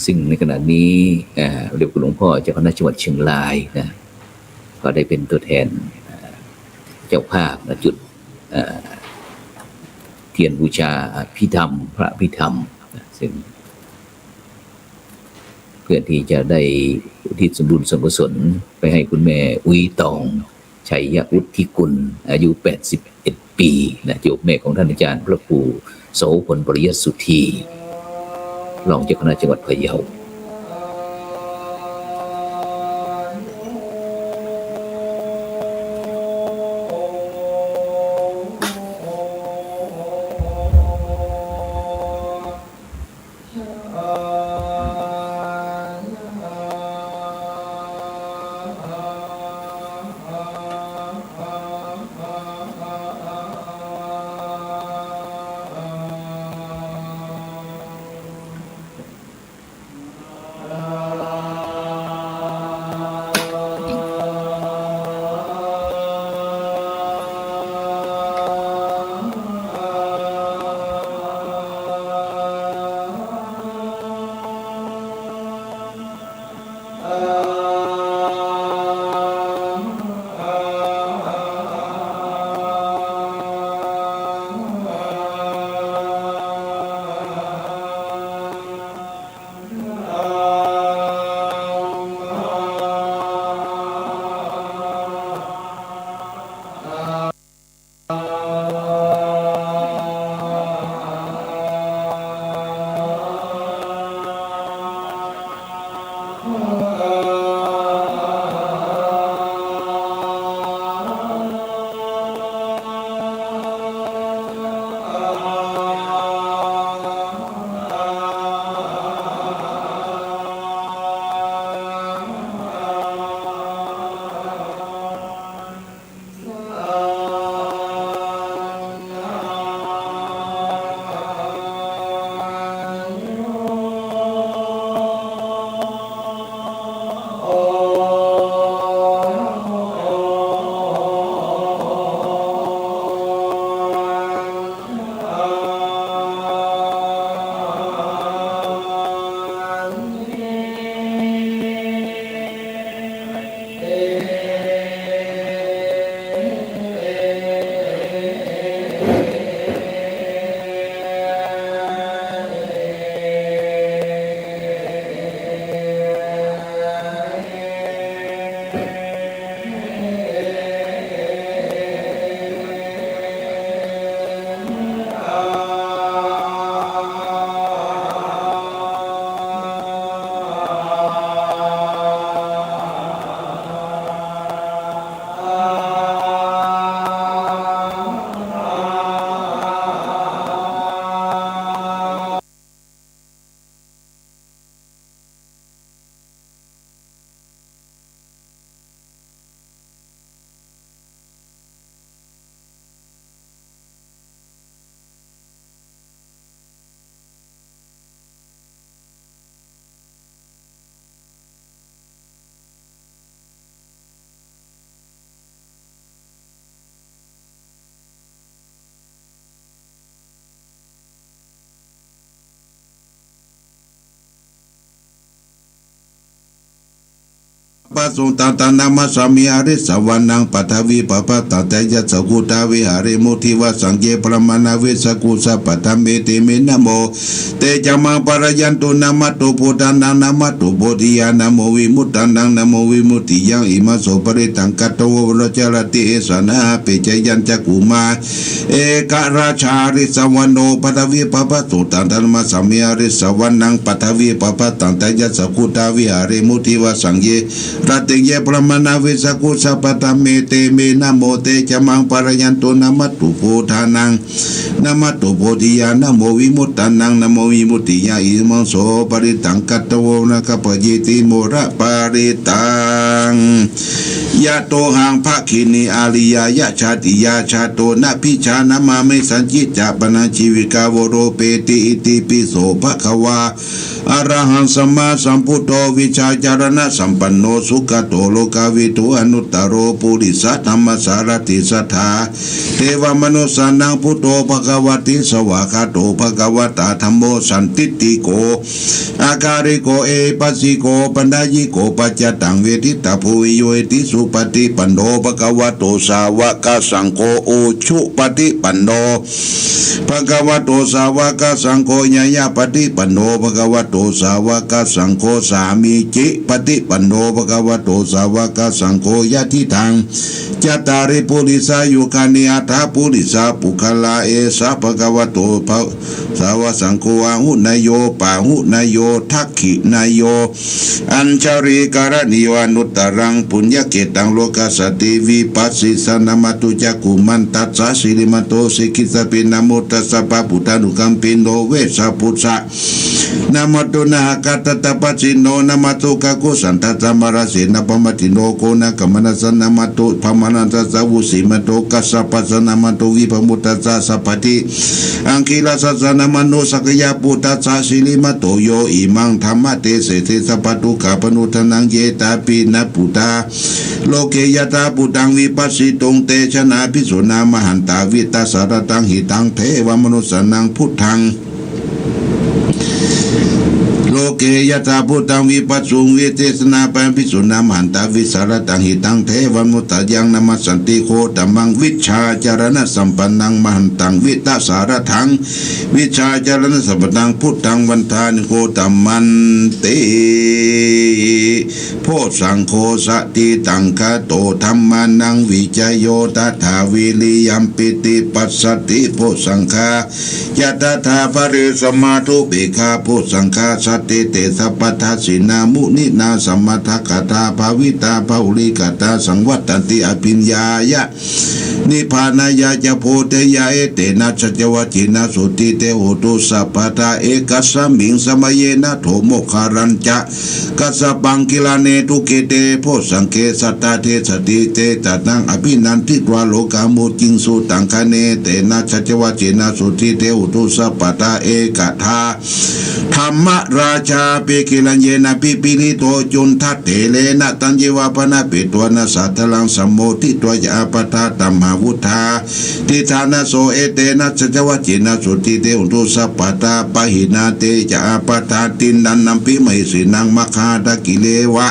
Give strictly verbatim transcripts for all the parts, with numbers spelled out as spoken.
ซึ่งในขณะนี้เอ่อเดชพระคุณหลวงพ่อเจ้าคณะจังหวัดเชียงรายนะก็ได้เป็นตัวแทนเอ่อเจ้าภาพนะจุดเอ่อเทียนบูชาอภิธรรมพระอภิธรรมนะซึ่ง เพื่อที่จะได้อุทิศส่วนบุญส่วนกุศลไปให้คุณแม่อุ๊ยตอง ชัยวุฒิกุล อายุ แปดสิบเอ็ด ปีนะโยมแม่ของท่านอาจารย์พระครูโสพลปริยัติสุธี รองเจ้าคณะจังหวัดพะเยาPasutaṃ taṃ namassāmi arissavānaṃ paṭhavippabhātaṃ tejasā guttā viharemu divā saṅghe brāhmaṇā vessakū sabbadhamme te me namo te ca maṃ pālayantu. Namatthu buddhānaṃ namatthu bodhiyā namo vimuttānaṃ namo vimuttiyaṃ imaṃ so parittaṃ katvā moro carati esanā appaṭivijayaṃ cakkhumā ekarājā arissavāno paṭhavippabhāso taṃ taṃ namassāmi arissavānaṃ paṭhavippabhātaṃ tejasā guttā viharemu divā saṅghe ratiṃ ye brāhmaṇā vessakū sabbadhamme te me namo te ca maṃ pālayantu. Namatthu buddhānaṃ namatthu bodhiyā namo vimuttānaṃ namo vimuttiyaṃ imaṃ so parittaṃ katvā moro carati moraparittaṃ. Yatohaṃ bhagini ariyāya jātiyā jāto nābhijānāma me sañcicca pāṇaṃ jīvitā voropāti. Itipi so bhagavā arahaṃ sammāsambuddho vijjācaraṇasampanno sugato lokavidū anuttaro purisadammasārathi satthā devamanussānaṃ buddho bhagavāti. Svākkhāto bhagavatā dhammo sandiṭṭhiko akāliko ehipassiko opanayiko paccattaṃ veditabbo viññūhīti. Supaṭipanno bhagavato sāvakasaṅgho, ujupaṭipanno bhagavato sāvakasaṅgho, ñāyapaṭipanno bhagavato sāvakasaṅgho, sāmīcipaṭipanno bhagavato sāvakasaṅgho, yadidaṃ cattāri purisayugāni aṭṭha purisapuggalā, esa bhagavato bha- sāvakasaṅgho, āhuneyyo pāhuneyyo dakkhiṇeyyo añjalikaraṇīyo anuttaraṃ puññakkhettaṃ lokassāti. Vipassissa namatthu cakkhumantassa sirīmato sikhissapi. Namo tassa pāpūtānukampino vessabhussa namatthu nāgassa tapassino. Namatthu kakusandhassa mahāsena pamāṇino koṇāgamanassa. Namatthu brāhmaṇassa vusīmato kassapassa. Namatthu vippamuttassa sabbadhi aṅgīrasassa. Namatthu sakyaputtassa sirīmato yo imaṃ dhammadesete sabbadukkhāpanūdanaṃ. Ye cāpi buddhā loke yathābhūtaṃ vipassituṃ te janābhismā mahantā vītasāraṃ hitaṃ devamanussānaṃ buddhaṃ loke yathābhūtaṃ vipassuṃ vītasāraṃ bhismā mahantā vītasāraṃ hitaṃ devamanussānaṃ. Yaṃ namassanti gotamaṃ vijjācaraṇasampannaṃ mahantaṃ vītasāraṃ vijjācaraṇasampannaṃ buddhaṃ vandāmi gotamanti. Bojjhaṅgo satiṭṭhaṅgato dhammānaṃ vicayo tathā viriyampīti passaddhi bojjhaṅgā ca tathāpare samādhupekkhabojjhaṅgā. Sattete sabbadassinā muninā sammadakkhātā bhāvitā bahulīkatā saṃvattanti abhiññāya nibbānāya ca bodhiyā. Etena saccavajjena sotthi te hotu sabbadā. Ekasmiṃ samaye nātho moggallānañca kassapaṃ gilāne dukkhite bojjhaṅge satta desathi. Te ca taṃ abhinanditvā rogā mucciṃsu taṅkhaṇe. Etena saccavajjena sotthi te hotu sabbadā. Ekadā dhammarājāpi gelaññenābhipīḷito cundattherena taññeva bhaṇāpetvāna sādaraṃ sammoditvā ca ābādhā tamhā vuṭṭhāsi ṭhānaso. Etena saccavajjena sotthi te hotu sabbadā. Pahīnā te ca ābādhā tiṇṇannampi mahesinaṃ maggāhatakileva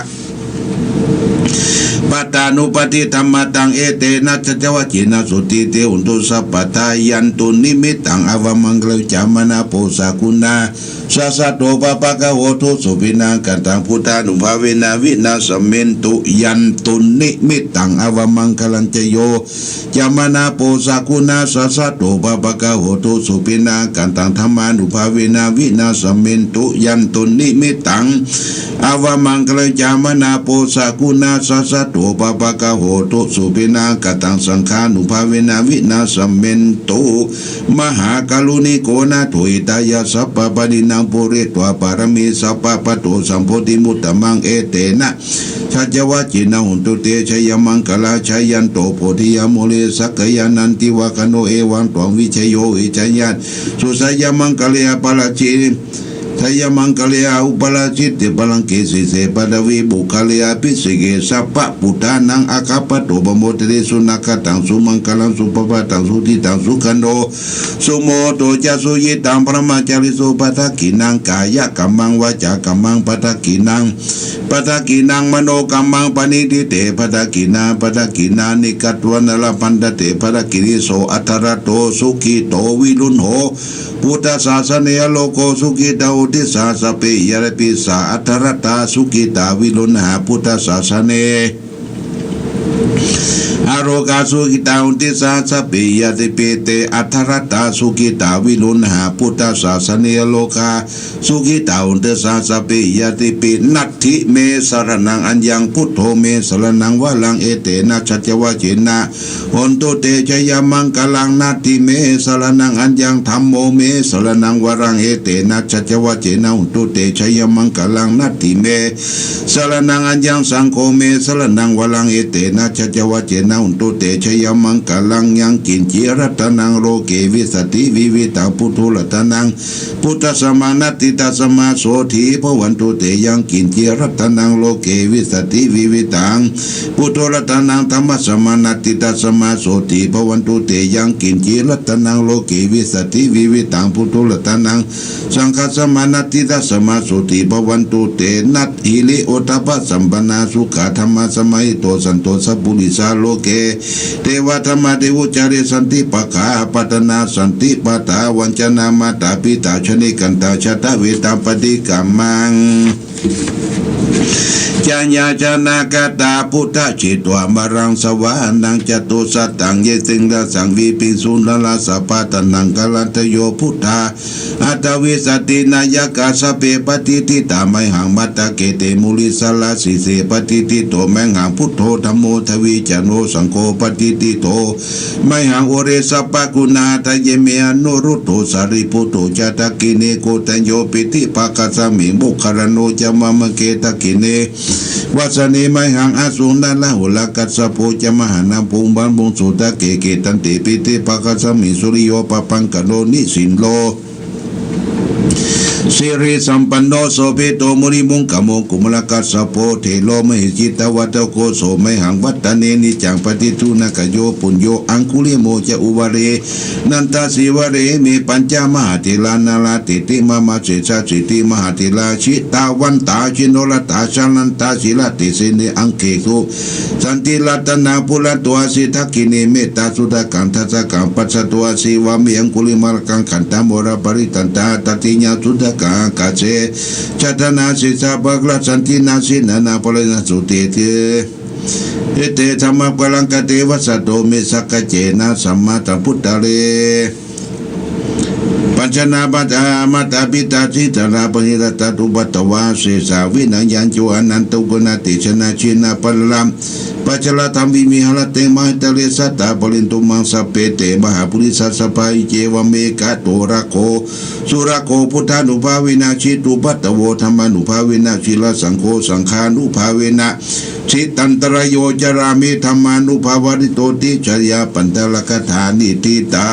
pattānuppattidhammataṃ. Etena saccavajjena sotthi te hotu sabbadā. Yandunnimittaṃ avamaṅgalañca māraṃ pahū sakuṇassa saddo pāpaggaho dussupinaṃ akantaṃ buddhānubhāvena vināsamentu. Yandunnimittaṃ avamaṅgalañca yo cāmanāpo sakuṇassa saddo pāpaggaho dussupinaṃ akantaṃ dhammānubhāvena vināsamentu. Yandunnimittaṃ avamaṅgalañca māraṃ pahū sakuṇassa saddo pāpaggaho dussupinaṃ akantaṃ saṅghānubhāvena vināsamentu. Mahākāruṇiko nātho hitāya sabbapāṇinaṃ pūretvā pāramī sabbā patto sambodhimuttamaṃ. Etena saccavajjena hontu te jayamaṅgalaṃ. Jayanto bodhiyā mūle sakyānaṃ nandivaḍḍhano evaṃ tvaṃ vijayo hohi jayassu jayamaṅgale. Aparājitapallaṅke sīse paṭhavipokkhare abhiseke sabbabuddhānaṃ aggappatto pamodati. Sunakkhattaṃ sumaṅgalaṃ supabhātaṃ suhuṭṭhitaṃ sukhaṇo sumuhutto ca suyiṭṭhaṃ brahmacārisu. Padakkhiṇaṃ kāyakammaṃ vācākammaṃ padakkhiṇaṃ padakkhiṇaṃ manokammaṃ paṇidhī te padakkhiṇā padakkhiṇāni katvāna labhantatthe padakkhiṇe. So atthaladdho sukhito viruḷho buddhasāsane arogā sukhitā hoti saha sabbehi ñātibhi. Sā atthaladdhā sukhitā viruḷhā buddhasāsane arogā sukhitā hoti saha sabbehi ñātibhi. Te atthaladdhā sukhitā viruḷhā buddhasāsane arogā sukhitā hoti saha sabbehi ñātibhi. Natthi me saraṇaṃ aññaṃ buddho me saraṇaṃ varaṃ etena saccavajjena hontu te jayamaṅgalaṃ. Natthi me saraṇaṃ aññaṃ dhammo me saraṇaṃ varaṃ etena saccavajjena hontu te jayamaṅgalaṃ. Natthi me saraṇaṃ aññaṃ saṅgho me saraṇaṃ varaṃ etena saccavajjena hontu te jayamaṅgalaṃ. Yaṅkiñci ratanaṃ loke vijjati vividhaṃ, buddho ratanaṃ, buddhasamaṃ natthi, tasmā sotthī bhavantu te. Yaṃ kiñci ratanaṃ loke vijjati vividhaṃ, buddho ratanaṃ, dhammasamaṃ natthi, tasmā sotthī bhavantu te. Yaṃ kiñci ratanaṃ loke vijjati vividhaṃ, buddho ratanaṃ, saṅghasamaṃ natthi, tasmā sotthī bhavantu te. Natthi hiri ottappasampannā, sukhā dhammasamahito, santo sappurisā loke devadhammāti vuccare. Santi pakkhā apattanā, santi pādā avañcanā, mātā pitā janakāyikā, jātaveda paṭikkamaṃ, jātiyajanagatā buddhā, jetvā māraṃ savāhanaṃ, catusaccāyatikaṃ rasaṃ, vipavisuṃ narāsabhā. Taṇhaṅkarādayo buddhā, aṭṭhavīsati nāyakā, sabbe patiṭṭhitā mayhaṃ matthake te mūle. Sīse patiṭṭhito mayhaṃ buddho, dhammo dvijaro saṅgho, patiṭṭhito mayhaṃ ure sabbaguṇā. Hadaye me anuruddho, sārīputto ca dakkhiṇe, koṇḍañño piṭṭhibhāgasmiṃ, moggallāno ca vāmake. Dakkhiṇe vāsane mayhaṃ āsuṃ, nārāhulā kassapo ca, mahānāmo brahmā ca sotake. Kittante piṭṭhibhāgasmiṃ, suriyo pabhaṅkaro, nisinno sirisampanno, sobhito munipuṅgavo. Kumārakassapo thero, mahesī cittavādako, so mayhaṃ vadane niccaṃ, patiṭṭhāsuṃ āgatāyo. Puṇṇo aṅgulimālo ca, uvare nandasīvalī. Ime pañca mahātherā, nalāṭe te mama, sesāsīti mahātherā, jitavantā jinorrathā, jalantā sīlatejena, aṅgesu saṇṭhī. Ratanaṃ purato āsi, dakkhiṇe mettasuttakaṃ, dhajaggaṃ pacchato āsi, vāme aṅgulimālakaṃ. Khandhamoraparittañca, dakkhiṇañānāsuttakaṃ, ākāse chadanaṃ sesā, pākārasaṇṭhī nāsīdesena, pāṇinā sotthī te. Ete dhammaparakate, vasato me sakiccena, sammā sambuddhe. Pajānāma ca mātā pitā, jitarā pāṇinā santā, upaṭṭhavā sesā vinayaṃ, yo ananto guṇatejena, jinapañjarapajjatā, viharati mahānāthaṃ, mahītale sadā paripuṇṇaṃ. Sabbe te mahāpurisāsabhā, iccevamanāgato rakkho, surakkho, buddhānubhāvena jitupaddavo, dhammānubhāvena jirasaṅgho, saṅghānubhāvena jitantarāyo, carāmi dhammānubhāvapālito, ticca yāpanādakkhitatā niṭṭhitā.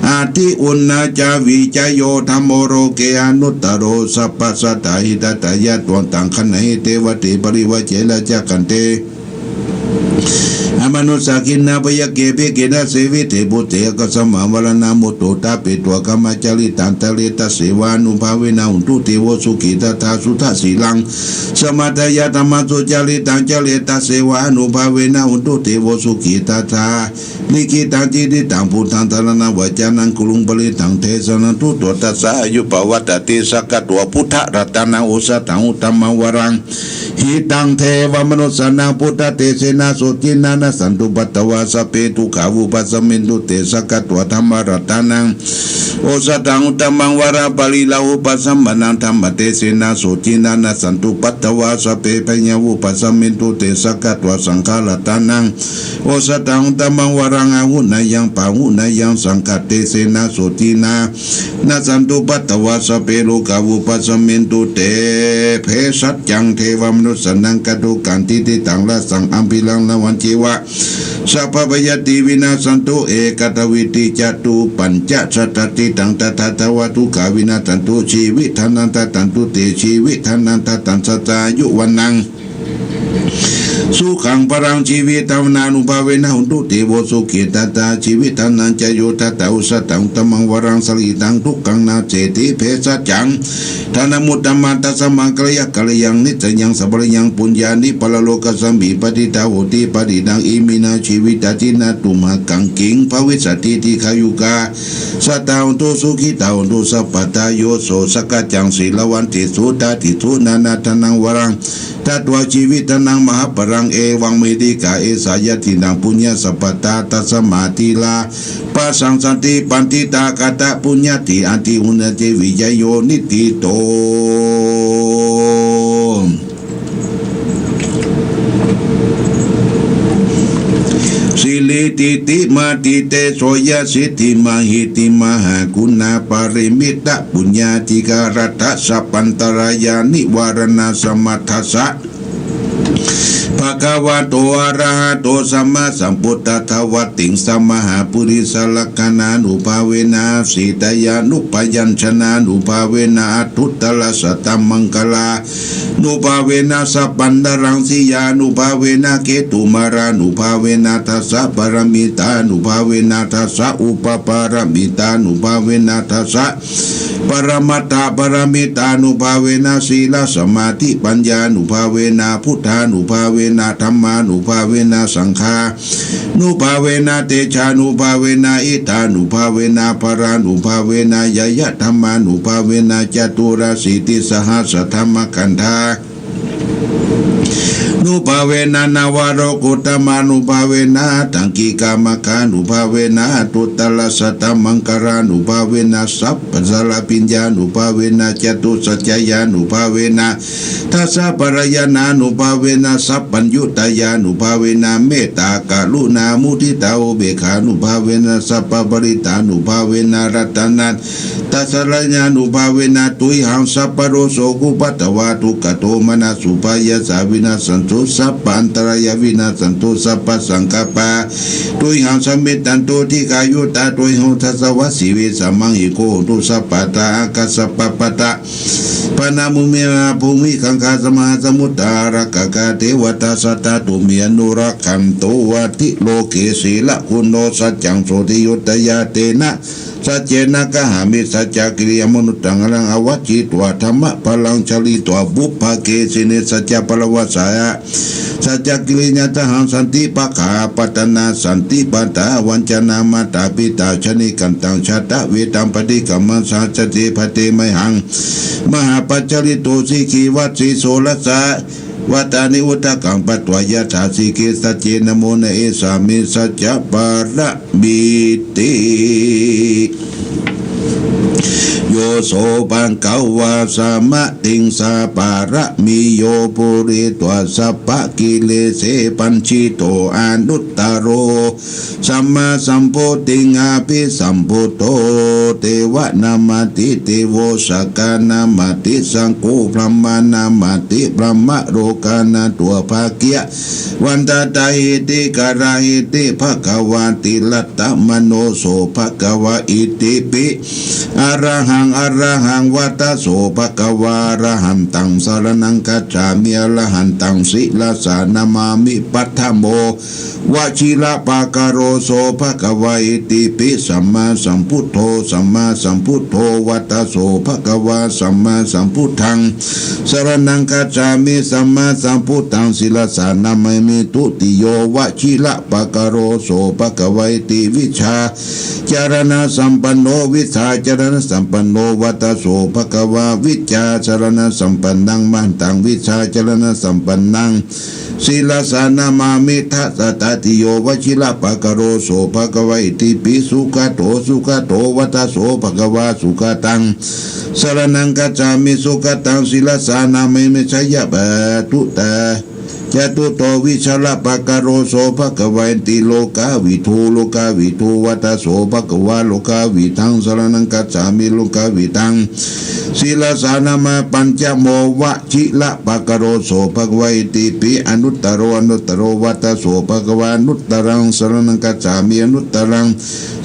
Atthi uṇhissavijayo dhammo, loke anuttaro sabbasattahitatthāya, dvādasaṃ gāthāhi devatā parivācena, cakkhante amanussāna hīnā bhayā, ke bhe khīṇabhāsino viṭū te, ākaṅkhamānā mārā muttā, tāpetvā kāmācaraṃ itaṃ, therabhujagātrā devasāvakānubhāvena, hontu devatā sukhitattā. Suddhasīlaṃ samādāya dhammaṃ sucaritaṃ, care tassenānubhāvena, hontu devatā sukhitattā. Nikkhippaṃ cintitaṃ buddhaṃ, dhāraṃ vācanaṃ guruṃ, parittaṃ desanaṃ sutvā, tassa āyuṃ pavaḍḍhatim. Sakkatvā buddharatanaṃ, osathaṃ uttamaṃ varaṃ, hitaṃ devamanussānaṃ, buddhatejena sotthinā, nassantupaddavā sabbe, dukkhā vūpasamentu te. Sakkatvā dhammaratanaṃ, osathaṃ uttamaṃ varaṃ, pariḷāhūpasamanaṃ, dhammatejena sotthinā, nassantupaddavā sabbe, bhayā vūpasamentu te. Sakkatvā saṅgharatanaṃ, osathaṃ uttamaṃ varaṃ, āhuneyyaṃ pāhuneyyaṃ, saṅghatejena sotthinā, nassantupaddavā sabbe, rogā vūpasamentu te. Bhejjaggaṃ devamanussānaṃ, kātukaṃ cintitaṃ, rasaṃ gambhīraṃ, nānattavaṇṇaṃ ceva, sabbabhayāti vinassantu, ekadā vīti catūpañcasatā. Ṭhitaṃ tathāgatagāthā, dukkhā vinassantu, jīvitadānaṃ dadantu te, jīvitadānaṃ dadaṃ, sadā āyu vaṇṇaṃ sukhaṃ balaṃ, jīvitadānānubhāvena, hontu devatā sukhitattā. Jīvitadānañca yo dattā, osathaṃ uttamaṃ varaṃ, sārīrikadukkhānañca ceti. Bhejjaggaṃ dānamuttamaṃ, tasmā kataṃ kārayaṃ, niccayaṃ sampādanaṃ puññāni, paralokasmiṃ patiṭṭhā honti pāṇinā. Iminā jīvitā jīvitadānā tumhākaṃ, kiṃ bhavissatīti. Dīghāyukā sadā hontu, sukhitā hontu sabbadā, yo so sakkaccaṃ sīlavantīsu, taṃ ditvā dānaṃ varaṃ, datvā jīvitadānaṃ mahapphalaṃ, evaṃ me dīghā esā ñātidhaṃ puññasampadaṃ. Tasmā dhīrā bhāsante paṇḍitā, kataṃ puññakkhettaṃ ādhimaṃ, vijayo niṭṭhito. Siri diṭṭhi mati tejo yasiddhi mahiddhi, mahā guṇā paramita puññā dīgharattha sabbantarāya nivāraṇasamatthassa, Bhagavato arahato sammāsambuddhassa vattiṃsamahāpurisalakkhaṇānubhāvena sītyānupayañjanānubhāvena aṭṭhuttarasatamaṅgalānubhāvena sabbantarāyasiyānubhāvena ketumālānubhāvena dasapāramitānubhāvena dasaupapāramitānubhāvena dasa paramatthapāramitānubhāvena sīlasamādhipaññānubhāvena buddhānubhāvena dhammānubhāvena saṅghānubhāvena tejānubhāvena iddhānubhāvena balānubhāvena ñāyadhammānubhāvena caturāsītisahassadhammakkhandhā nubhāvena navalokuttamanubhāvena aṭṭhaṅgikamaggānubhāvena aṭṭhuttarasatamaṅgalānubhāvena sabbasallapiññānubhāvena catusaccayanubhāvena dasabalañāṇānubhāvena sabbaññutañānubhāvena mettākaruṇāmuditāupekkhānubhāvena sabbaparittānubhāvena ratana tasarañānubhāvena tuyhaṃ sabbarogasokupaddavā dukkhadomanassupāyāsā vinassantu sabbaantarāyā vinassantu sabbasaṅkappā tuyhaṃ samijjhantu dīghāyutā tuyhaṃ dasavasī vessāmaṃ iko hotu sabbadā. Ākāsapabbatapaṇabhūmigaṅgāsamasāmuddā ārakkhakā devatā sadā tumhe anurakkhantu. Atthi loke sīlaguṇo saccaṃ sotthi yuttāyatena saccena kāhāmi saccakiriyamanuttaraṃ avajjitvā dhammabalaṃ charitvā pubbake jine saccabalaṃ vajjā saccakiriyā tahaṃ santi pakkhā pattana santi padā vañcanā mātā pitā janikaṃ taṃ jātaveda paṭikkama sahajāte bhante mayhaṃ mahāpajjalito sikhī vajjī soḷasa vattani udakaṃ patvā yathā sikhī saccena modayissāmi saccaparamiti. Yo so bhagavā sammātiṃsa pāramiyo pūretvā sabbakileshe bhañjito anuttaro sammāsambodhiṃ abhisambuddho devaṃ namāti devo sakkā namāti saṅgho brahmaṃ namāti brahmalokānato bhāgyavantānaṃ iti. Kālāheti bhagavā tilattamano so bhagavā itipi arahaṃ arahaṃ vata so bhagavā arahantaṃ saraṇaṃ gacchāmi arahantaṃ sirasā namāmi. Paṭhamo vajirapakkaro so bhagavā itipi sammāsambuddho sammāsambuddho vata so bhagavā sammāsambuddhaṃ saraṇaṃ gacchāmi sammāsambuddhaṃ sirasā namāmi. Dutiyo vajirapakkaro so bhagavā iti vijjācaraṇasampanno vijjācaraṇasampanno vata so bhagavā vijjācaraṇasampannaṃ mahantaṃ vijjācaraṇasampannaṃ sirasā namāmi. Dasa tatiyo vajirapakkaro so bhagavā itipi sugato sugato vata so bhagavā sugataṃ saraṇaṃ gacchāmi sugataṃ sirasā namāmi. Jayapatutā catuttho vajirapakkaro so bhagavā iti lokavidū lokavidū vata so bhagavā lokavidaṃ saraṇaṃ gacchāmi lokavidaṃ sirasā namāmi. Pañcamo vajirapakkaro so bhagavā itipi anuttaro anuttaro vata so bhagavā anuttaraṃ saraṇaṃ gacchāmi anuttaraṃ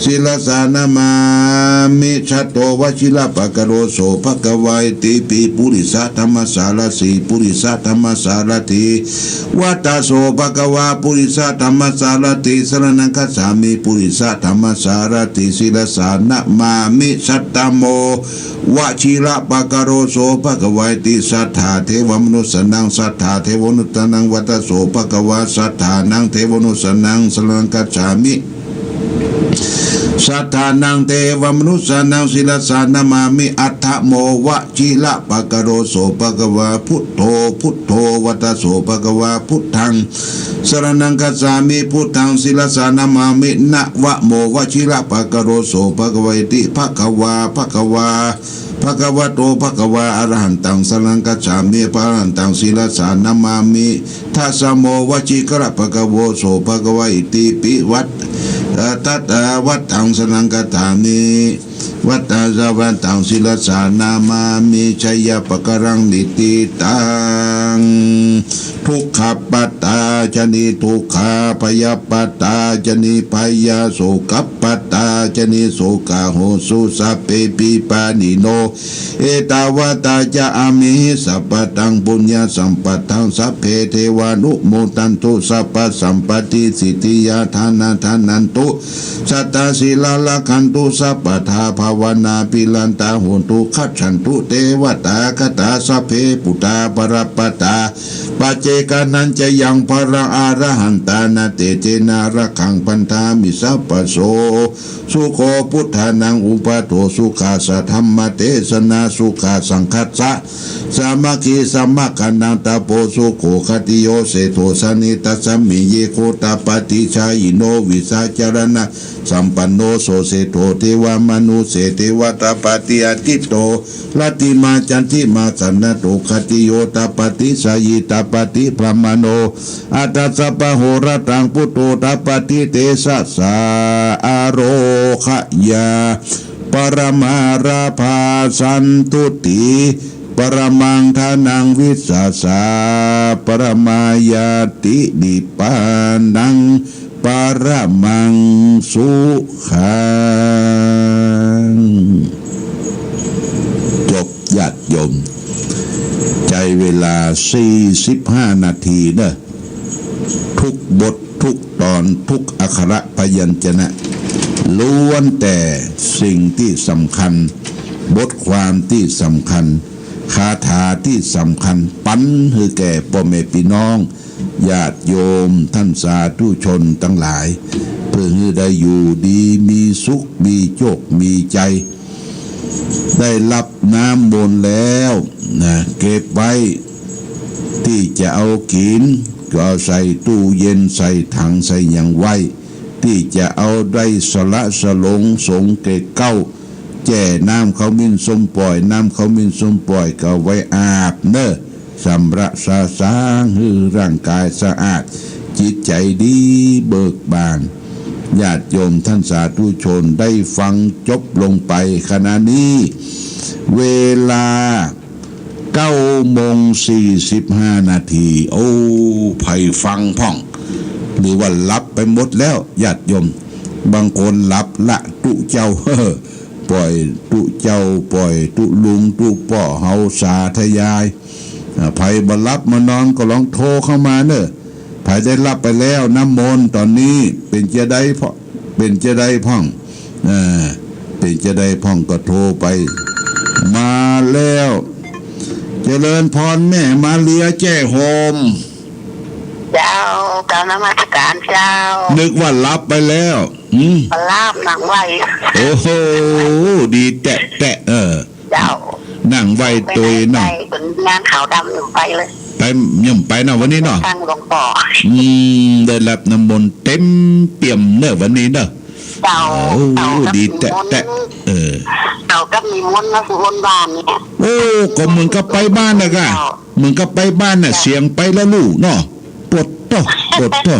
sirasā namāmi. Chato vajirapakkaro so bhagavā itipi purisadammasārathi purisadammasārathi vata so bhagavā purisadammasārathi saraṇaṃ gacchāmi purisadammasārathi sirasā namāmi. Sattamo vajirapakkaro so bhagavā iti satthā devamanussānaṃ satthā devamanussānaṃ vata so bhagavā satthānaṃ devamanussānaṃ saraṇaṃ gacchāmi satthānaṃ devamanussānaṃ sirasā namāmi. Aṭṭhamo vajirapakkaro so bhagavā buddho buddho vata so bhagavā buddhaṃ saraṇaṃ gacchāmi buddhaṃ sirasā namāmi. Navamo vajirapakkaro so bhagavā iti bhagavā bhagavā bhagavato bhagavā arahantaṃ saraṇaṃ gacchāmi arahantaṃ sirasā namāmi. Dasamo vajirapakkaro so bhagavā itipi vat tattha vataṃ saraṇaṃ gacchāmi vata arahantaṃ sirasā namāmi. Jayapakaraṃ niṭṭhitaṃ. dukkhappattā ca niddukkhā, bhayappattā ca nibbhayā, sokappattā ca nissokā, hontu sabbepi pāṇino. Ettāvatā ca amhehi sambhataṃ puññasampadaṃ, sabbe devānumodantu sabbasampattisiddhiyā. Dānaṃ dadantu saddhā, sīlaṃ rakkhantu sabbadā, bhāvanābhiratā hontu, gacchantu devatāgatā. Sabbe buddhā balappattā paccekānañca yaṃ balaṃ, arahantānaṃ tejena rakkhaṃ bandhāmi sabbaso. Sukho buddhānaṃ uppādo, sukhā saddhammadesanā, sukhā saṅghassa sāmaggī, samaggānaṃ tapo sukho. Khattiyo seṭṭho janetasmiṃ, ye kho tappati jhāyino, vijjācaraṇasampanno so seṭṭho, devamanusse ceva tappati. Athito rattimācandimā kaṇṭato, khattiyo tappati jhāyī tappati brāhmaṇo, atha sabbahorasaṃ buddho tappati tejasā. Ārogyaparamā lābhā, santuṭṭhi paramaṃ dhanaṃ, vissāsaparamā ñāti, nibbānaṃ paramaṃ sukhaṃ. จบ ญาติโยม ใช้เวลา สี่สิบห้า นาทีเนอะ ทุกบททุกตอนทุกอักขระพยัญชนะ ล้วนแต่สิ่งที่สำคัญ บทความที่สำคัญ คาถาที่สำคัญ ปันให้แก่พ่อแม่พี่น้อง ญาติโยมท่านสาธุชนทั้งหลาย เพื่อให้ได้อยู่ดีมีสุข มีโชค มีชัย ได้รับน้ำมนต์แล้วนะ เก็บไว้ที่จะเอากิน ก็เอาใส่ตู้เย็น ใส่ถัง ใส่หยังไว้ ที่จะเอาได้สละสลงสงแก่เก้า แจ้น้ำขมิ้นส้มป่อย น้ำขมิ้นส้มป่อยก็เอาไว้อาบเนอะ ชำระสะสางให้ร่างกายสะอาด จิตใจดีเบิกบาน ญาติโยมท่านสาธุชนได้ฟังจบลงไป ขณะนี้ เวลา เก้าโมงสี่สิบห้านาที โอ้ ใผฟังพ่อง หรือว่าหลับไปหมดแล้ว ญาติโยม บางคนหลับละตุ๊เจ้า ป่อยตุ๊เจ้า ป่อยตุ๊ลุงตุ๊ป้อ เฮาสาธยาย อ่า ใผบ่หลับมานอนก็ลองโทรเข้ามาเนอะ ใผได้รับไปแล้วน้ำมนต์ตอนนี้ เป็นจะได้พ่อง เป็นจะได้พ่อง อ่า เป็นจะได้พ่องก็โทรไป มาแล้ว เจริญพรแม่มาเลียแจ้โฮม เจ้า กราบนมัสการเจ้า นึกว่าหลับไปแล้ว อืม บ่หลับ นั่งไหว โอ้โห ดีแต๊ะแต๊ะ เออ เจ้า นั่งไหวตวยเนาะ ไปไหนไป คนงานขาวดำยังไปเลย ไป ยังไปเนาะวันนี้เนาะ ทางหลวงพ่อ อืม ได้รับน้ำมนต์เต็มเปี่ยมเนอะวันนี้เนอะ เจ้า โอ้ เจ้ากับ ดีแต๊ะแต๊ะ นิมนต์ เออ เจ้ากับนิมนต์มาสู่บนบ้านเนี่ย โอ้ ก็เหมือนกับไปบ้านนะกะ เจ้า เหมือนกับไปบ้านน่ะ เสียงไปแล้วลูกเนาะ ปวดโต้ ปวดโต้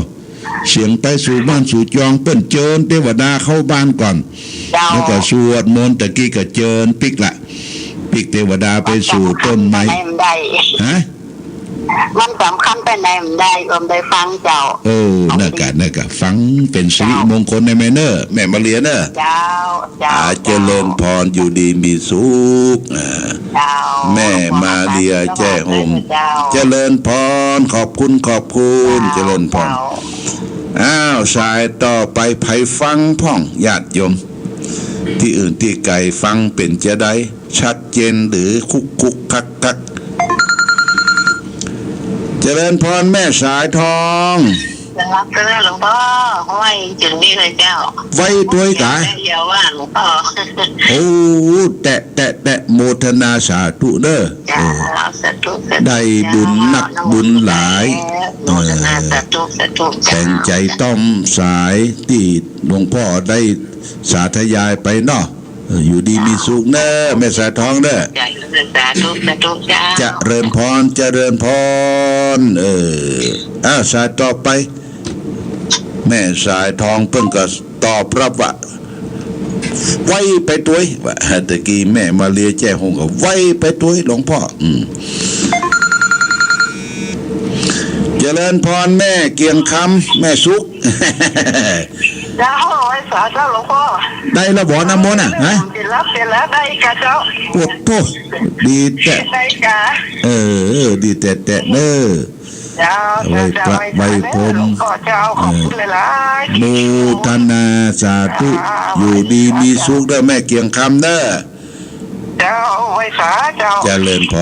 เสียงไปสู่บ้านสู่จอง เปิ้นเจิญเตวดาเข้าบ้านก่อน เจ้า แล้วก็สวดมนต์ ตะกี้ก็เจิญปิ๊กละ ปิ๊กเตวดาไปสู่ต้นไม้ มันสำคัญไปไหนมันได้ ฮะ มันสำคัญไปไหนมันได้ ก็ได้ฟังเจ้า เออ เอา นั่นกะ ดี นั่นกะ ฟังเป็นสิริมงคลในแม่เนอะ แม่มาเลียเนอะ เจ้า เจ้า อ่า เจ้า เจริญพร อยู่ดีมีสุข อ่า เจ้า แม่มาเลียแจ้โฮม เจ้า เจริญพร ขอบคุณ ขอบคุณ เจ้า เจริญพร เจ้า อ้าว สายต่อไป ใผฟังพ่อง ญาติโยม ตี้อื่นตี้ไกล ฟังเป็นจะได้ ชัดเจนหรือคุกคุกคักคัก เจริญพรแม่สายทอง เจริญพรหลวงพ่อ ห้วยจุดนี้เลยเจ้า ไหว้ตวยกะ เดี๋ยวว่าหลวงพ่อ โอ้ แต๊ะแต๊ะแต๊ะ โมทนาสาธุเด้อ เจ้า เออ สาธุ สาธุ ได้บุญนัก เจ้า บุญหลาย โมทนา เออ สาธุ สาธุ เจ้า แบ่งใจต้อมสายตี้หลวงพ่อได้สาธยายไปเนาะ เออ อยู่ดีมีสุขเนอะ แม่สายทองเนอะ สาธุ สาธุ เจ้า เจริญพร เจริญพร เออ อ่ะ สายต่อไป แม่สายทองเปิ้นก็ตอบรับว่า ไหว้ไปตวย ว่า ตะกี้แม่มาเลียแจ้โฮมก็ ไหว้ไปตวย หลวงพ่อ อืม เจริญพรแม่เกียงคำ แม่สุข เจ้า ไหว้สาเจ้าหลวงพ่อ ได้แล้วบ่น้ำมนต์น่ะ ฮะ เสร็จแล้ว เสร็จแล้ว ได้กะเจ้า โอ้โธ่ ดีแต๊ ได้กะ เออ เออ ดีแต๊แต๊เด้อ เจ้า ไหว้พระ เจ้า ไหว้พรหม ไหว้สาเด้อหลวงพ่อเจ้า ขอบคุณหลายๆ เออ โมทนาสาธุ อ่า อยู่ดีมีสุขเด้อแม่เกียงคำเด้อ เจ้า ไหว้สาเจ้า เจริญพ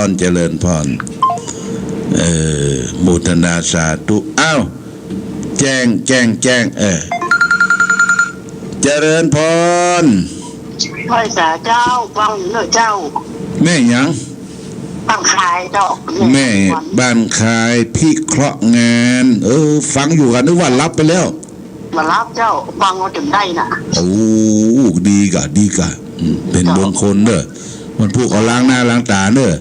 ร เจริญพร เออ โมทนาสาธุ อ้าว แจ้ง แจ้ง แจ้ง เออ เจริญพร ไหว้สาเจ้า ฟังอยู่เนอะเจ้า แม่หยัง บ้านคายเจ้า แม่บ้านคาย พิเคราะห์งาน เออ ฟังอยู่ ก็นึกว่าหลับไปแล้ว บ่หลับเจ้า ฟังเอาจนได้น่ะ โอ้ ดีกะ ดีกะ อืม เป็นมงคลเด้อ วันพุธก็ล้างหน้าล้างตาเด้อ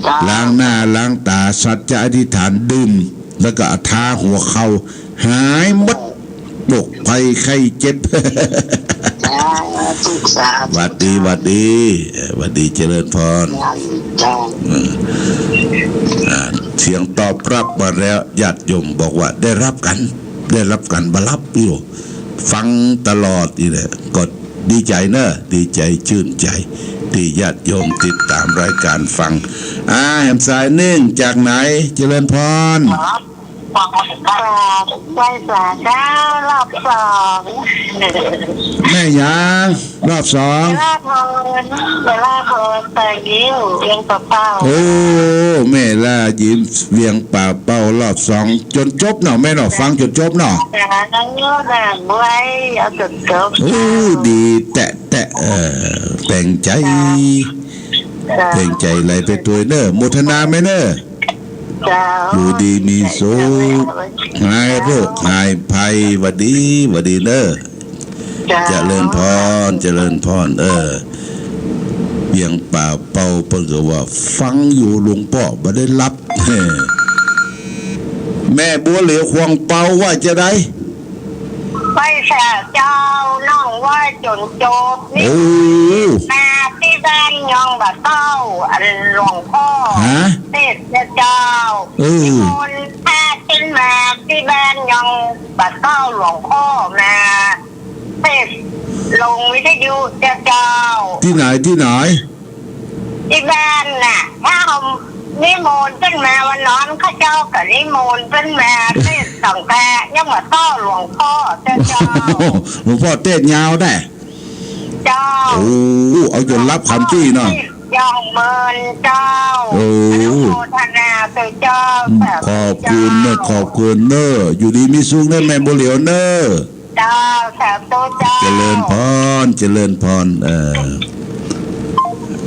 เจ้า ล้างหน้าล้างตา สัจจะอธิษฐานดื่ม แล้วก็ทาหัวเข่า หายหมด โรคภัยไข้เจ็บ สาธุ สาธุ หวัดดี หวัดดี เอ่อ หวัดดี เจริญพร เจ้า อืม อ่า เสียงตอบรับมาแล้ว ญาติโยมบอกว่าได้รับกัน ได้รับกัน บ่หลับอยู่ ฟังตลอดนี่แหละ ก็ดีใจเนอะ ดีใจชื่นใจ ที่ญาติโยมติดตามรายการฟัง อ่า แหมสายหนึ่งจากไหน เจริญพร ครับ ไหว้สาเจ้า รอบสอง แม่หยัง รอบสอง เวลาพร เวลาพร แต่ยิ้ม เวียงป่าเป้า โอ้ แม่ลายิ้ม เวียงป่าเป้า รอบสอง จนจบเนาะ แม่เนาะ ฟังจนจบเนาะ จ้า นั่งอยู่นั่งไว้ เอาจนจบ โอ้ ดีแต๊แต๊ เออ แปลงใจ จ้า แปลงใจไหลไปตัวยเนอะ โมทนาแม่เนอะ เจ้า อยู่ดีมีสุข หายโรคหายภัย หวัดดี หวัดดีเนอะ เจ้า เจริญพร เจริญพร เออ เวียงป่าเป้า เปิ้นก็ว่าฟังอยู่หลวงป้อ บ่ได้หลับ แม่บัวเหลียวขวางเปาว่าจะได ไหว้สาเจ้า น้องไหว้จนจบ โอ้ มาที่บ้านยองบ่าเต้า อันหลวงพ่อ ฮะ เทศน์เจ้า เออ นิมนต์พระขึ้นมาที่บ้านยองบ่าเต้า หลวงพ่อมาเทศน์ลงวิทยุเจ้า ที่ไหน ที่ไหน ที่บ้านน่ะ ถ้าเอานิมนต์ขึ้นมาวันนั้น เขาเจ้าก็นิมนต์ขึ้นมาเทศน์สังฆะ ยังมาต้อหลวงพ่อเจ้า หลวงพ่อเทศน์ยาวได้ เจ้า โอ้ เอาจนหลับขันตี้เนาะ ยองเมินเจ้า โอ้ อนุโมทนาเจ้า อืม สาธุ ขอบคุณเนอะ เจ้า ขอบคุณเนอะ อยู่ดีมีสุขเนอะ แม่บัวเหลียวเนอะ เจ้า สาธุเจ้า เจริญพร เจริญพร เอ่อ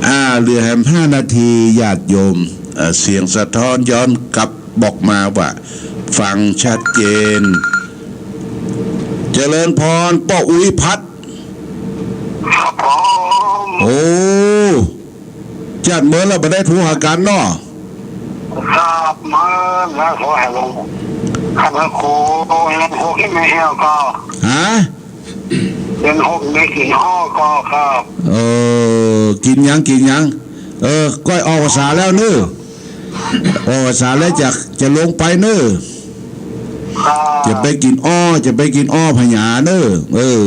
อ่า เหลือแหมห้านาที ญาติโยม เอ่อ เสียงสะท้อนย้อนกลับบอกมาว่า ฟังชัดเจน เจริญพร ป้ออุ๊ยพัด ครับผม โอ้ จัดเมินแล้วบ่ได้โทรหากันเนาะ ครับ เมินแล้ว ขอให้หลวง ครับ พระครู เดือนหกนี่ไม่เที่ยวก็ ฮะ เดือนหกไม่กินข้าวก็ครับ เออ กินหยัง กินหยัง เออ ก้อยออกพรรษาแล้วเนอะ ออกพรรษาแล้วจะ จะลงไปเนอะ ครับ จะไปกินอ้อ จะไปกินอ้อพญาเนอะ เออ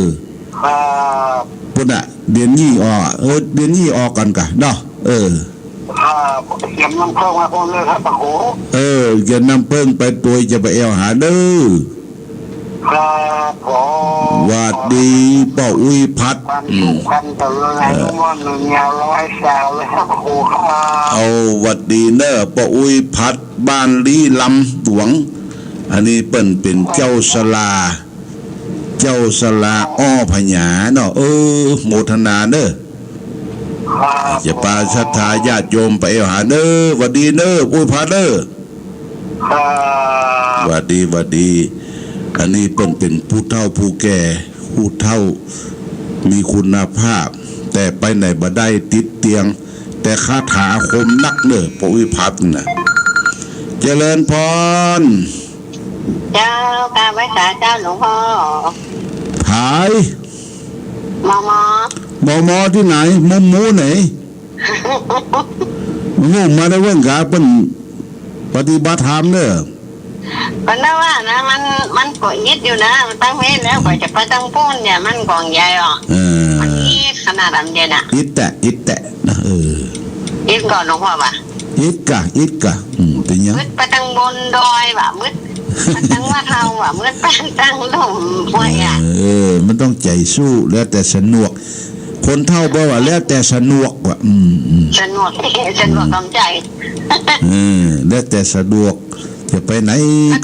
ครับ พุ้นน่ะ เดือนยี่ออก เออ เดือนยี่ออกก่อนกะเนาะ เออ ครับ เตรียมน้ำเพิ่มมาพร้อมเลยครับ พระครู เออ เตรียมน้ำเพิ่มไปตวย จะไปแอวหาเด้อ ครับผม หวัดดีป้ออุ๊ยพัด ความ อืม สุขความเจริญ เออ อายุมั่นยืนยาว ร้อยสาวเลยครับ พระครูครับ เอาหวัดดีเนอะ ป้ออุ๊ยพัด บ้านลี้ลำหลวง อันนี้เปิ้นเป็นเจ้าศาลา เจ้าศาลาอ้อพญาเนาะ เออ โมทนาเนอะ ครับ จะปาศรัทธาญาติโยมไปเอาหาเนอะ หวัดดีเนอะ อุ๊ยพัดเนอะ ครับ หวัดดี หวัดดี อันนี้เปิ้นเป็นผู้เฒ่าผู้แก่ ผู้เฒ่ามีคุณภาพ แต่ไปไหนบ่ได้ ติดเตียง แต่คาถาคมนักเนอะ ป้ออุ๊ยพัดน่ะ เจริญพร เจ้า กราบไหว้สาเจ้าหลวงพ่อ ผาย มอมอ มอมอที่ไหน มุมมูไหน โอ้ มาได้เวิ้งกาเปิ้นปฏิบัติธรรมเด้อ ก็นั่นว่านะ มัน มันก็อิดอยู่นะ มันตั้งเว้นแล้ว กว่าจะไปตั้งปูนเนี่ย มันกองใหญ่อ่ะ เออ มันอิดขนาดนั้นเนี่ยนะ อิดแตะ อิดแตะนะ เออ อิดก่อนหลวงพ่อว่ะ อิดกะ อิดกะ อืม เป็นยัง มืดไปตั้งบนดอยว่ะ มืดไปตั้งวัดเฮาว่ะ มืดไปตั้งลุ่มห้วยอ่ะ เออ มันต้องใจสู้ แล้วแต่สะดวก คนเฒ่าบอกว่าแล้วแต่สะดวกว่ะ อืม อืม สะดวก สะดวกตามใจ เออ แล้วแต่สะดวก จะไปไหน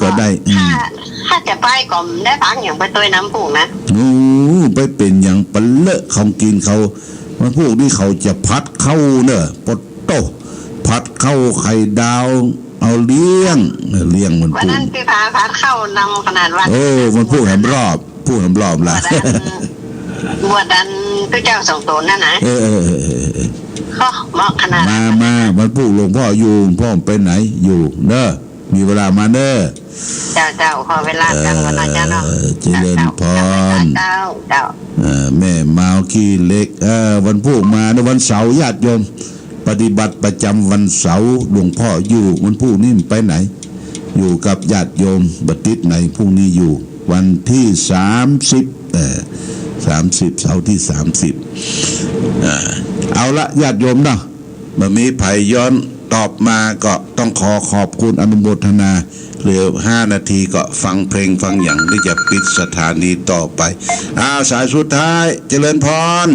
ก็ได้ อืม ถ้า ถ้าจะไปก็ได้พักอย่างไปตัวยน้ำปูนะ โอ้ ไปเป็นอย่างปะเลอะของกินเขา วันพูกนี่เขาจะผัดข้าวเนอะ ปะโต้ ผัดข้าวไข่ดาว เอาเลี้ยง เออ เลี้ยงวัน วัน พูก นั้นพี่พาพัดข้าวนำขนาดว่า โอ้ วันพูกแหมรอบ พูกแหมรอบละ บวชอัน บวชอันพระเจ้าสองตนนั่นนะ เออ เออ เออ เออ เออ ก็เหมาะขนาด มา มา วันพูกหลวงพ่ออยู่ หลวงพ่อไปไหน อยู่เนอะ มีเวลามาเนอะ เจ้า เจ้า ขอเวลา เออ เจ้า วันอาจารย์เนาะ เจริญพร เจ้า เจ้า เจ้า เอ่อ แม่มาวขี้เหล็ก เอ่อ วันพูกมาในวันเสาร์ ญาติโยม ปฏิบัติประจำวันเสาร์ หลวงพ่ออยู่ วันพูกนี่ไปไหน อยู่กับญาติโยม บัดติดไหน พรุ่งนี้อยู่ วันที่สามสิบ เอ่อ สามสิบ เสาร์ที่สามสิบ อ่า เอาละ ญาติโยมเนาะ บ่มีไผย้อนตอบมา ก็ต้องขอขอบคุณ อนุโมทนา เหลือห้านาทีก็ฟังเพลงฟังหยัง ที่จะปิดสถานีต่อไป อ้าว สายสุดท้าย เจริญพร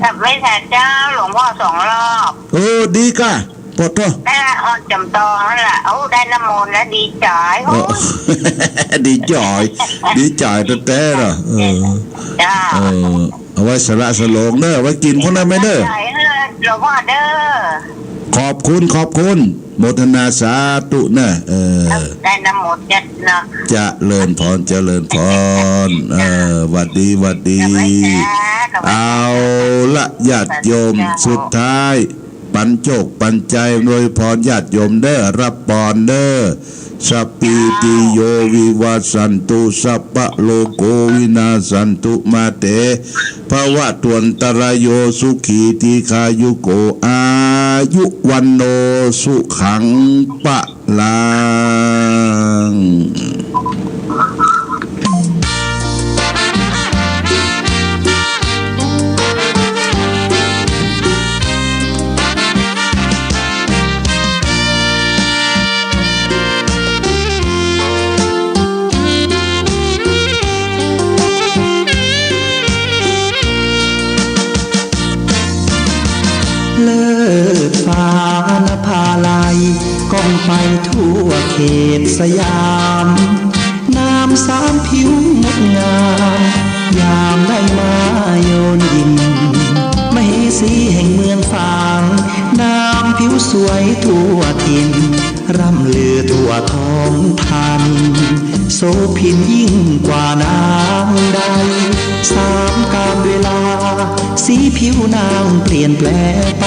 กลับไหว้ศาลเจ้าหลวงพ่อสองรอบ เออ ดีกะ ปะโต้ ได้ออกจำตองนั่นแหละ โอ้ ได้น้ำมนต์แล้วดีใจ โอ้ โอ้ ดีใจ ดีใจแต๊ๆเนาะ เออ จ้า เออ เอาไว้สละสลองเด้อ เอาไว้กินพวกนั้นไหมเด้อ ใหญ่เด้อหลวงพ่อเด้อ ขอบคุณ ขอบคุณ โมทนาสาธุเนอะ เออ ได้น้ำมนต์เนี่ยเนาะ เจริญพร เจริญพร เออ หวัดดี หวัดดี เอาละ ญาติโยม สุดท้าย ปันโชค ปันชัย อำนวยพร ญาติโยมเด้อ รับพรเด้อ Sabbītiyo vivajjantu, sabbarogo vinassatu, mā te bhavatvantarāyo, sukhī dīghāyuko, āyu vaṇṇo sukhaṃ balaṃ. เลิศฟ้านภาลัย ก้องไปทั่วเขตสยาม นามสามผิวงดงาม ยามได้มาโยนยิน มเหสีแห่งเมืองฝาง นามผิวสวยทั่วถิ่น ร่ำลือทั่วท้องธรรม โสภินยิ่งกว่านางใด สามกาลเวลา สีผิวนางเปลี่ยนแปลงไป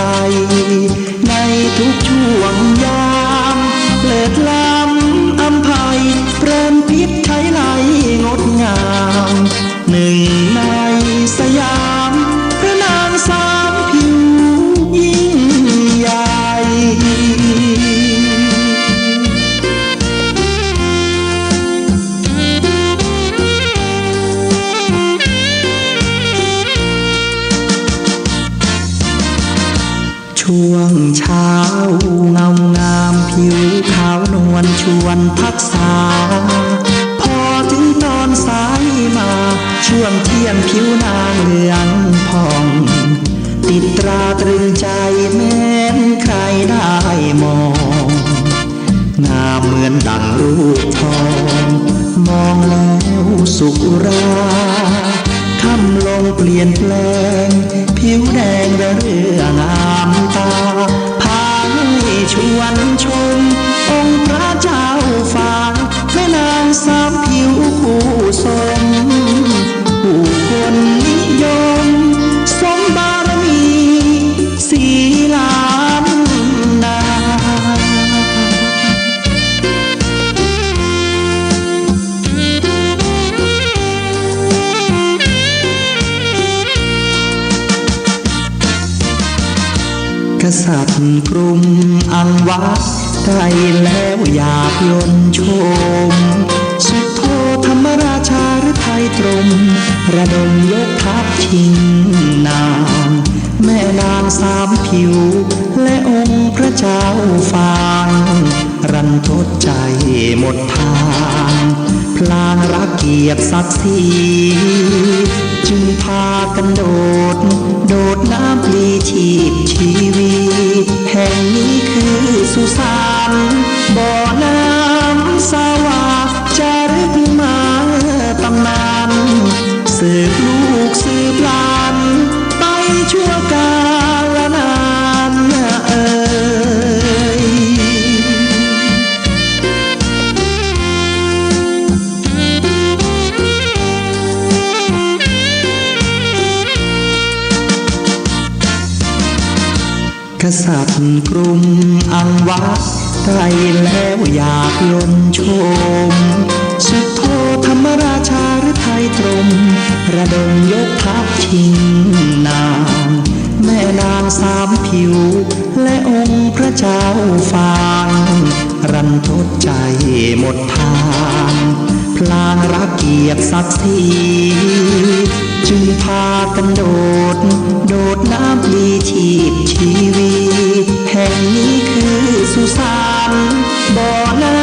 ในทุกช่วงยาม เลิศล้ำอำไพ แปรนพิษไทยไลงดงาม หนึ่งในสยาม พระนางสามผิวยิ่งใหญ่ ช่วงเช้าเงางาม ผิวขาวนวลชวนทักษา พอถึงตอนสายมา ช่วงเที่ยงผิวนางเหลืองผ่อง ติดตราตรึงใจแม้นใครได้มอง งามเหมือนดั่งลูกทอง มองแล้วสุรา ค่ำลงเปลี่ยนแปลง ผิวแดงระเรื่องามตา พาให้ชวนชม องค์พระเจ้าฟ้า แม่นางสามผิวคู่สม ผู้คนนิยม สมบารมี สีล้านนา กษัตริย์กรุงอังวะ ได้แล้วอยากยนต์ชม สุโธธรรมราชาฤทัยตรม ระดมยกทัพชิงนาง แม่นางสามผิว และองค์พระเจ้าฟาง รันทดใจหมดทาง พลางรักเกียรติศักดิ์ศรี จึงพากันโดด โดดน้ำปลีชีพชีวี แห่งนี้คือสุสาน บ่อน้ำสวา จารึกมาตำนาน สืบลูกสืบหลาน ไปชั่วกาลนานเอ่ย กษัตริย์กรุงอังวะ ได้แล้วอยากยนต์ชม สุโธธรรมราชาฤทัยตรม ระดมยกทัพชิงนาง แม่นางสามผิว และองค์พระเจ้าฟาง รันทดใจหมดทาง พลางรักเกียรติศักดิ์ศรี จึงพากันโดด โดดน้ำปลีชีพชีวี แห่งนี้คือสุสาน บ่อน้